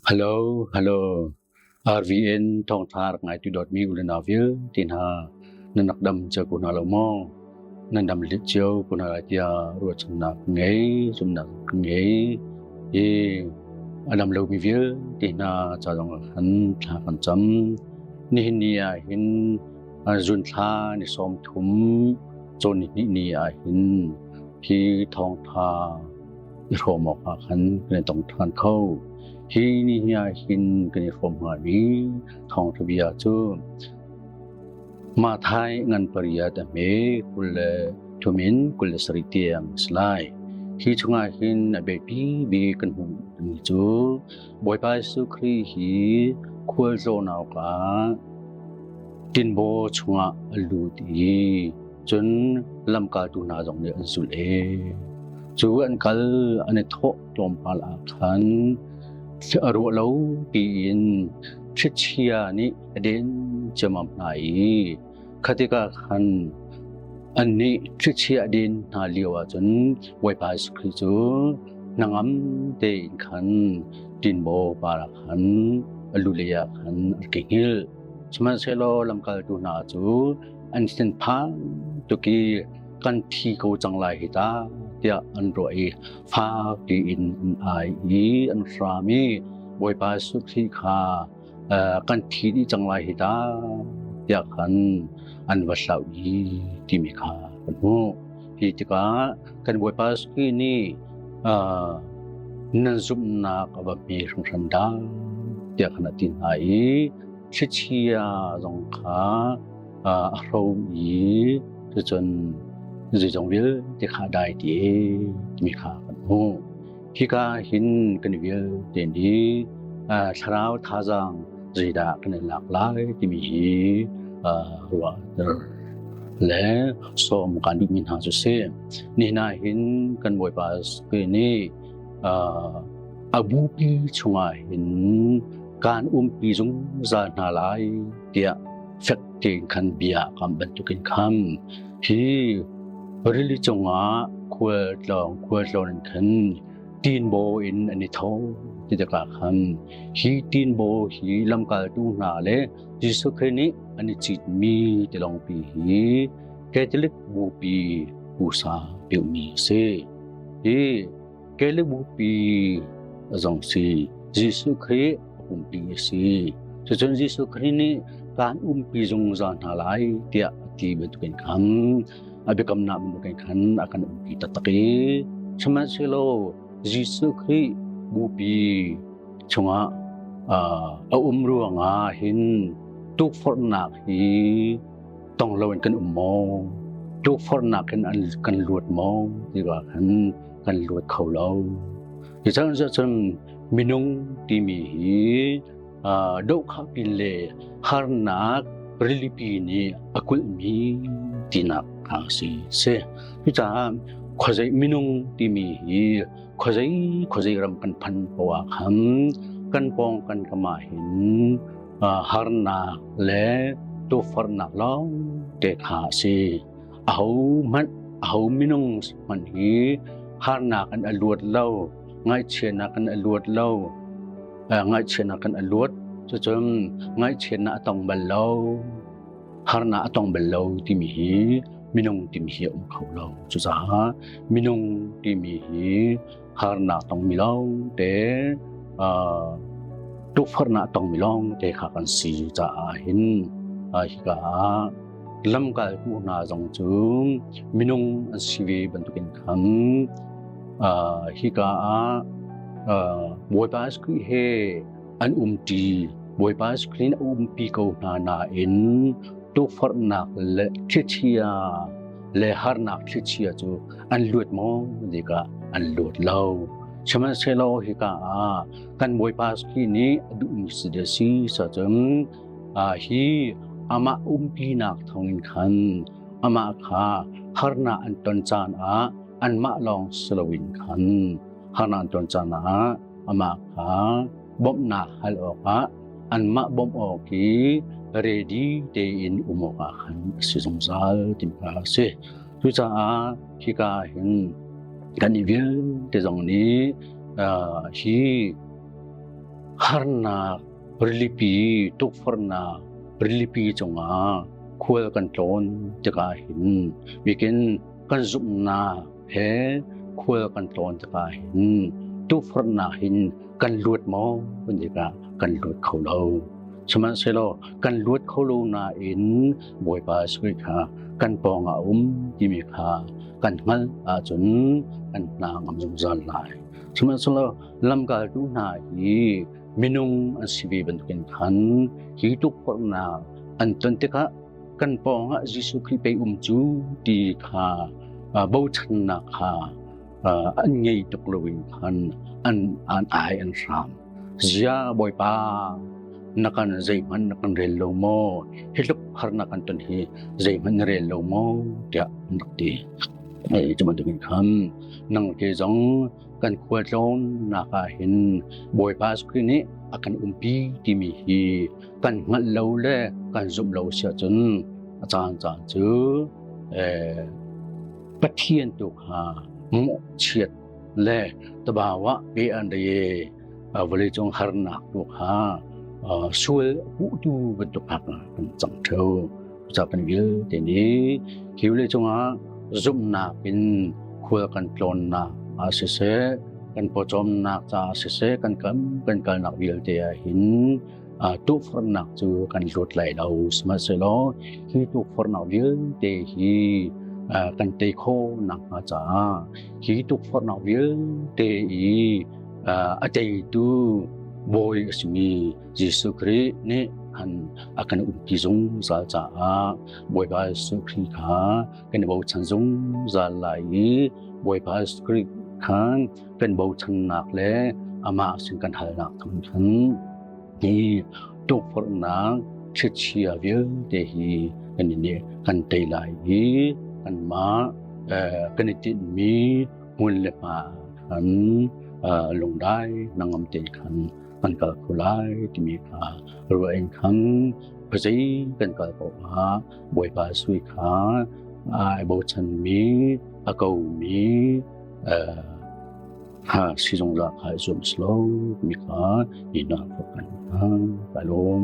Hello, hello. RVN thawngtha rak ngaitu dawtmi u le nau vialte hna nan rak dam cio ko hna lo maw? Nan dam lit cio ko hna lai tiah ruahchannak ngei, zumhnak ngei. I a dam lomi vialte hna ca zong ah khan thla kan cam. Nihin ni ah hin zun thla ni 30 cawn ni hnih ni ah hin hi thawngtha i hrawm awkah khan kan i tong ṭhan kho. Hi ni hi ah hin kan i hrawm hngami thawngṭha bia cu Mathai ngan pariat a hme 23 in 27 tiang a si lai. Hi chungah hin a biapi bik kan hmuhmi cu Bawipa Jesuh Khrih hi khualtlawn awkah tinbaw chungah a lut i cun lamkaltu hna zong nih an zulh e. Cu an kal an i thawh tlawmpal ah khan a ruah lo tiin thlichia nih a den ciammam hna i kha tikah khan annih thlichia a den hna lio ah cun Bawipa Jesuh Khrih cu hnangam tein khan tinbaw par ah khan a lu lei ah khan a ke hngilh. Sihmanhsehlaw lamkaltu hna cu an thinphang tuk i kan thi ko cang lai hi ta tiah an ruah i fak tiin an ai i an hram i Bawipa Jesuh Khrih kha kan thi dih cang lai hi ta tiah khan an va hlauh i timi kha kan hmuh. Hi tikah kan Bawipa Jesuh Khrih nih nan zumhnak a va hme hringhran dah tiah khan a ti hna i thlichia zong kha a hro i cucun zeizong vialte kha a dai ti timi kha kan hmuh. Hika hin kan vialte nih thlarau thazaang zeidah kan i lak lai timi hi ruahter le sawm kan duhmi hna cu si. Nihin ah hin kan Bawipa nih a bupi chungah hin kaan umpi zungzal hna lai tiah fek tein khan bia kam bantukin kham. Hi rili cungah khualtlawng khualtlawn in khan tinbaw in an i tho ti tikah khan hi tinbaw hi lamkaltu hna le Jesuh Khrih nih an i citmi tilawngpi hi Catholic bupi pusa piumi a si. Hi Catholic bupi zong si Jesuh Khrih a pumpi a si. Cucun Jesuh Khrih nih kaan umpi zungzal hna lai tiah a ti bantukin khan a biakamnak bantukin khan a kan umpi taktak i sihmanhsehlaw Jesuh Khrih bupi chungah a um ruangah hin tukforhnak hi tong loin kan um maw? Tukforhnak in kan luat maw? Ti khan kan luat kho lo. Cucaah cun minung timi hi dohkhah pin le harnak rilipi nih a kulhmi tinak a si. Si. Cucaah khuazei minung timi hi khuazei khuazei ram kan phan poah khan kan pawng kan kam ah hin harnak le tukforhnak lawng te kha a si. Aho hmanh aho minung hmanh hi harnak in a luat lo, ngaihchiatnak in a luat lo, ngaihchiatnak in a luat cucun ngaihchiatnak a tong bal lo, harnak a tong bal lo timi hi minung timi hi a um kho lo. Cucaah minung timi hi harnak tongmi lawngte tukforhnak tongmi lawngte kha kan si caah hin hika ah lamkaltu hna zong cu minung an si ve bantukin khan hika ah Bawipa Jesuh Khrih he an umṭi Bawipa Jesuh Khrih a umpi ko hna nain tukforhnak le thlichia le harnak thlichia cu an luat maw tikah an luat lo. Sihmanhsehlaw hika ah kan Bawipa Khrih nih a duhmi si de si cun hi amah umpinak thawngin khan amah kha harnak an ton caan ah anmah lawng si loin khan harnak an ton caan ah amah kha bawmhnak hal awkah anmah bawmh awk i ready tein um awkah khan a si zungzal timka a si. Cucaah hika hin kan i vialte zong nih hi Harnak rilipi, tukforhnak rilipi cungah khual kan tlawn tikah hin bikin kan zumhnak he khual kan tlawn tikah hin tukforhnak hin kan luat maw kan tikah kan luat kho lo. Sihmanhsehlaw kan luat kho lo nain Bawipa Jesuh kha kan pawng ah a um timi kha kan hngalh ahcun kan hna ngam zungzal lai. Sihmanhsehlaw lamkaltu hna hi minung an si ve bantukin khan hi tukforhnak an ton tikah kan pawngah Jesuh Khrih pei um cu ti kha bochannak kha an ngei tuk loin khan an an ai an hram. Zia Bawipa na kan zeihmanh na kan rel lo maw? Hi tluk harnak kan ton hi zeihmanh na rel lo maw? tiah an rak ti. Ei cu bantukin khan nang ke zong kan khualtlawnnak ah hin Bawipa Jesuh nih a kan umpi timi hi kan hngalh lo le kan zumh lo si ahcun a caan caan cu Pathian tu kha mawhchiat le tabawa pe an re vawleicung harnak tu kha sual puhtu bantuk hak kan cang theo. Ca kan vialte nih hi vawleicung ah zumhnak in khual kan tlawnnak ah siseh, kan pawcawmnak caah siseh, kan kam kan kalnak vialte ah hin tukforhnak cu kan lut lai lo. Sihmanhsehlaw hi tukforhnak vialte hi kan tei khawh nakhnga caah hi tukforhnak vialte i a teitu Bawi a simi Jesuh Khrih nih an a kan umpi zungzal caah Bawipa Jesuh Khrih kha kan i bochan zungzal lai i Bawipa Jesuh Khrih kha kan bochannak le amah sin kan halnak thawng khan hi tukforhnak thlichia vialte hi kan nih kan tei lai i kanmah kan i tinhmi hmun le hma khan lungdai nangam tein khan kan kal kho lai timi kha ruah in khan khuazei kan kal paoh ah Bawipa sui kha ai bochanmi a komi ha si zungzal kha i zuam silo timi kha ni na kan ka lawm.